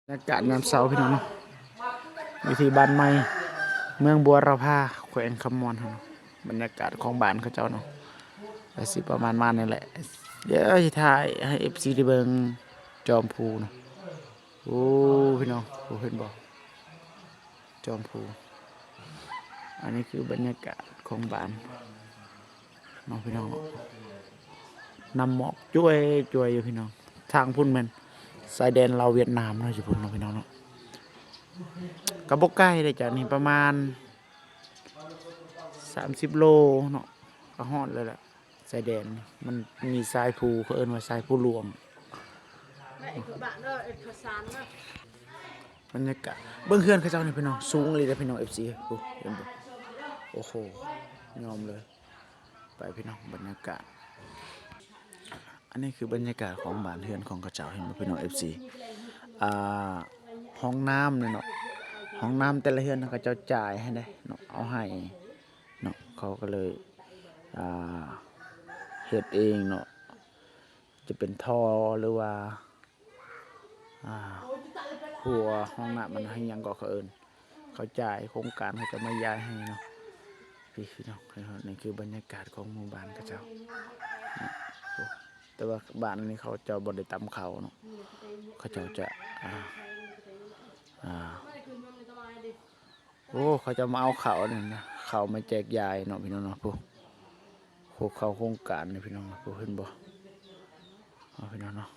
ບັນຍາກາດຍາມເຊົ້າພີ່ນ້ອງເນາະ ຢູ່ທີ່ບ້ານໃໝ່ ເມືອງບົວລະພາ ແຂວງຄຳມ່ວນເຮົາເນາະ. ບັນຍາກາດຂອງບ້ານເຂົາເຈົ້າເນາະ ກະຊິປະມານມານີ້ແຫຼະ. ດຽວຊິຖ່າຍໃຫ້ເອັຟຊີໄດ້ເບິ່ງຈອມພູເນາະ. ໂອ້ ພີ່ນ້ອງ ໂອ້ ເຫັນບໍ່? ຈອມພູ. ອັນນີ້ຄືບັນຍາກາດຂອງບ້ານເນາະ ພີ່ນ້ອງເນາະ. ນ້ຳໝອກຈ້ວຍໆຢູ່ ພີ່ນ້ອງ. ທາງພຸ້ນແມ່ນຊາຍແດນລາວຫວຽດນາມເນາະ ຢູ່ພຸ້ນເນາະ ພີ່ນ້ອງເນາະ. ກະບໍ່ໄກເດ້ ຈາກນີ້ປະມານສາມສິບໂລເນາະ ກະຮອດແລ້ວແຫຼະ. ຊາຍແດນ ມັນມີຊາຍພູ ເຂົາເອີ້ນວ່າຊາຍພູຫຼວງ. ບັນຍາກາດ ເບິ່ງເຮືອນເຂົາເຈົ້ານີ້ ພີ່ນ້ອງ ສູງອີ່ຫຼີເດ້ ພີ່ນ້ອງ ເອັຟຊີ ພຸ້ນ ເຫັນບໍ່? ໂອ້ໂຫ ຍອມເລີຍ. ໄປ ພີ່ນ້ອງ ບັນຍາກາດ ອັນນີ້ຄືບັນຍາກາດຂອງບ້ານເຮືອນຂອງເຂົາເຈົ້າ ເຫັນບໍ່ ພີ່ນ້ອງ ເອັຟຊີ? ອ່າ ຫ້ອງນ້ຳນີ້ເນາະ ຫ້ອງນ້ຳແຕ່ລະເຮືອນເຂົາເຈົ້າຈ່າຍໃຫ້ເດ້ເນາະ ເອົາໃຫ້ ເນາະ ເຂົາກະເລີຍ ອ່າ ເຮັດເອງເນາະ. ຈະເປັນທໍ່ ຫຼືວ່າ ອ່າ ຮົ້ວຫ້ອງນ້ຳ ມັນຫຍັງກໍເຂົາເອີ້ນ ເຂົາຈ່າຍ ໂຄງການເຂົາຈະມາຢາຍໃຫ້ເນາະ. ພີ່ນ້ອງ ນີ້ຄືບັນຍາກາດຂອງໝູ່ບ້ານເຂົາເຈົ້າເນາະ. ໂອ້ ແຕ່ວ່າບ້ານນີ້ເຂົາເຈົ້າບໍ່ໄດ້ຕຳເຂົ້າເນາະ ເຂົາເຈົ້າຈະ ອ່າ ອ່າ ໂອ້ ເຂົາຈະມາເອົາເຂົ້ານີ້ນະ ເຂົ້າມາແຈກຢາຍເນາະ ພີ່ນ້ອງເນາະ. ໂອ້ ໂຄ ເຂົ້າໂຄງການນີ້ ພີ່ນ້ອງ ໂອ້ ເຫັນບໍ່? ເອົາ ພີ່ນ້ອງເນາະ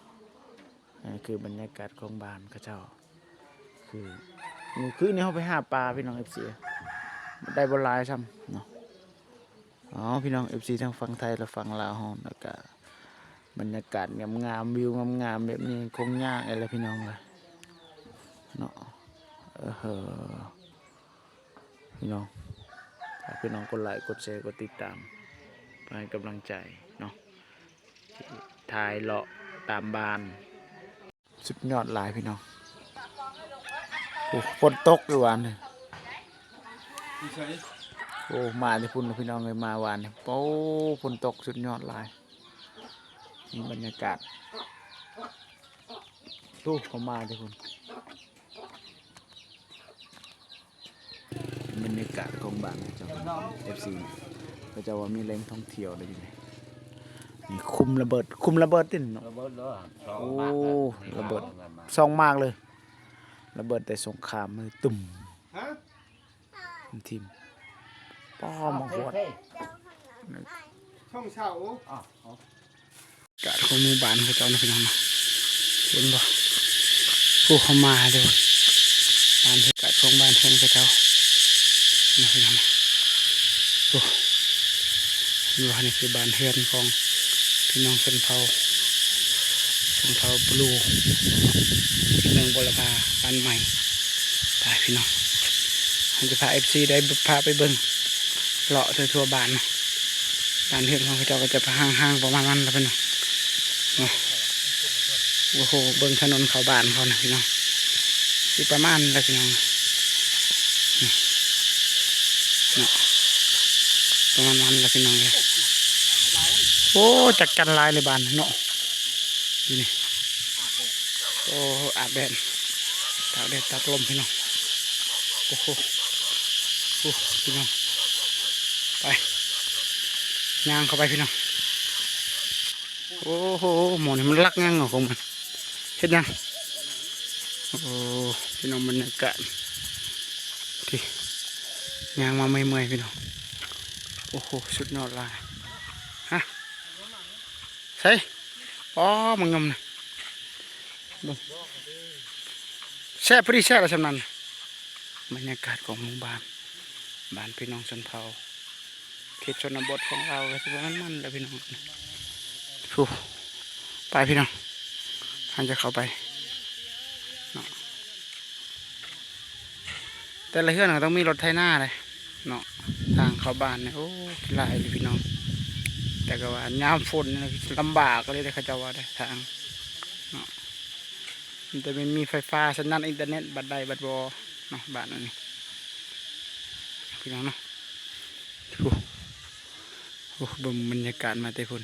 ອັນນີ້ຄືບັນຍາກາດຂອງບ້ານເຂົາເຈົ້າ. ຄືມື້ຄືນນີ້ເຮົາໄປຫາປາ ພີ່ນ້ອງ ເອັຟຊີ ໄດ້ບໍ່ຫຼາຍຊ້ຳເນາະ. ອໍ ພີ່ນ້ອງ ເອັຟຊີ ທັງຝັ່ງໄທ ແລະ ຝັ່ງລາວເຮົາ ແລ້ວກະບັນຍາກາດງາມໆ ວິວງາມໆແບບນີ້ ຄົງຍາກອີກແຫຼະ ພີ່ນ້ອງເອີຍເນາະ. ເອີ ພີ່ນ້ອງ ຝາກພີ່ນ້ອງກົດໄລ ກົດແຊ ກົດຕິດຕາມ ເພື່ອໃຫ້ກຳລັງໃຈເນາະ ຖ່າຍເລາະຕາມບ້ານ. ສຸດຍອດຫຼາຍ ພີ່ນ້ອງ. ໂອ້ ຝົນຕົກຢູ່ວານນີ້. ໂອ້ ມາແຕ່ພຸ້ນ ພີ່ນ້ອງເອີຍ ມາວານນີ້. ໂອ້ ຝົນຕົກ ສຸດຍອດຫຼາຍ. ນີ້ບັນຍາກາດ ໂອ້ ເຂົາມາແຕ່ພຸ້ນ. ບັນຍາກາດຂອງບ້ານເຂົາເຈົ້າ ເອັຟຊີ ເຂົາເຈົ້າວ່າມີແຫຼ່ງທ່ອງທ່ຽວໄດ້ຢູ່ນີ້. ນີ້ຄຸມລະເບີດ ຄຸມລະເບີດຕິເນາະ. ລະເບີດເດີ ໂອ້ ລະເບີດສອງໝາກເລີຍ ລະເບີດແຕ່ສົງຄາມ ມືຕຸ້ມ ຮະ ມັນຖິ້ມ. ປ້າ ມາຮອດ ຊ່ອງເຊົ່າ ກາດຂອງໝູ່ບ້ານເຂົາເຈົ້ານະ ພີ່ນ້ອງເນາະ ເຫັນບໍ່? ໂອ້ ເຂົາມາເດີ ບ້ານເຮືອນ ກາດຂອງບ້ານເຮືອນເຂົາເຈົ້ານະ ພີ່ນ້ອງເນາະ. ໂອ້ ເຫັນບໍ່? ນີ້ຄືບ້ານເຮືອນຂອງພີ່ນ້ອງຊົນເຜົ່າ ຊົນເຜົ່າບລູ ເມືອງບົວລະພາ ບ້ານໃໝ່. ໄປ ພີ່ນ້ອງ ເຮົາຈະພາເອັຟຊີໄດ້ພາໄປເບິ່ງ ເລາະທົ່ວໆບ້ານເນາະ. ບ້ານເຮືອນຂອງເຂົາເຈົ້າກໍຈະຫ່າງໆປະມານນັ້ນລະ ພີ່ນ້ອງເນາະ. ໂອ້ໂຫ ເບິ່ງຖະໜົນເຂົ້າບ້ານເຂົານະ ພີ່ນ້ອງ ຊິປະມານນັ້ນລະ ພີ່ນ້ອງເນາະ. ປະມານນັ້ນລະ ພີ່ນ້ອງເອີຍ. ໂອ້ ຈັກຈັນຫຼາຍໃນບ້ານເນາະ ຢູ່ນີ້. ໂອ້ ອາບແດດ ຕາກແດດຕາກລົມ ພີ່ນ້ອງ. ໂອ້ໂຫ ໂອ້ ພີ່ນ້ອງ ໄປ ຍ່າງເຂົ້າໄປ ພີ່ນ້ອງ. ໂອ້ໂຫ ໝໍນີ້ມັນລັກຫຍັງເນາະຂອງມັນ ເຮັດຫຍັງ? ໂອ້ ພີ່ນ້ອງ ບັນຍາກາດທີ່ຍ່າງມາເມື່ອຍໆ ພີ່ນ້ອງ. ໂອ້ໂຫ ສຸດຍອດຫຼາຍ. ຮະ ໃສ? ອໍ ໝາກຍົມນະ ເບິ່ງ ແຊບ ພໍດີແຊບລະ ສ່ຳນັ້ນ. ບັນຍາກາດຂອງໝູ່ບ້ານ ບ້ານພີ່ນ້ອງຊົນເຜົ່າ ເຂດຊົນນະບົດຂອງລາວ ກະຊິປະມານນັ້ນແຫຼະ ພີ່ນ້ອງ. ພຸ້ນ ໄປ ພີ່ນ້ອງ ເຮົາຈະເຂົ້າໄປເນາະ. ແຕ່ລະເຮືອນກໍຕ້ອງມີລົດໄຖນາເດ້ເນາະ ທາງເຂົ້າບ້ານນີ້. ໂອ້ ຫຼາຍເລີຍ ພີ່ນ້ອງ ແຕ່ກໍວ່າຍາມຝົນນີ້ລຳບາກເລີຍເດ້ ເຂົາເຈົ້າວ່າເດ້ ທາງເນາະ. ມັນຈະແມ່ນມີໄຟຟ້າ ສັນຍານອິນເຕີເນັດບັດໄດ້ບັດບໍ່ເນາະ ບ້ານອັນນີ້ ພີ່ນ້ອງເນາະ. ໂອ້ ໂອ້ ເບິ່ງບັນຍາກາດມາແຕ່ພຸ້ນ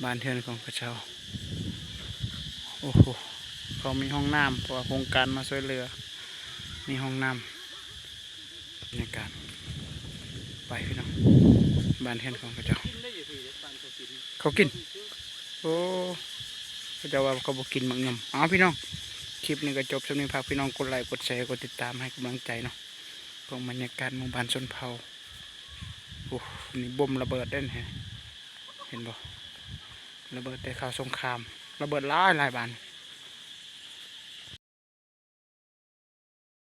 ບ້ານເຮືອນຂອງເຂົາເຈົ້າ. ໂອ້ໂຫ ເຂົາມີຫ້ອງນ້ຳ ເພາະວ່າໂຄງການມາຊ່ວຍເຫຼືອ ມີຫ້ອງນ້ຳ. ບັນຍາກາດ ໄປພີ່ນ້ອງ ບ້ານເຮືອນຂອງເຂົາເຈົ້າ. ເຂົາກິນ ໂອ້ ເຂົາເຈົ້າວ່າເຂົາບໍ່ກິນໝາກຫຍ້ອມ. ເອົາ ພີ່ນ້ອງ ຄລິບນີ້ກໍຈົບສ່ຳນີ້ ຝາກພີ່ນ້ອງກົດໄລ ກົດແຊ ກົດຕິດຕາມໃຫ້ກຳລັງໃຈເນາະ ຂອງບັນຍາກາດໝູ່ບ້ານຊົນເຜົ່າ. ໂອ້ ນີ້ບົມລະເບີດເດ້ ເຫັນບໍ່? ລະເບີດແຕ່ຄາວສົງຄາມ ລະເບີດຫຼາຍໆ ບາດ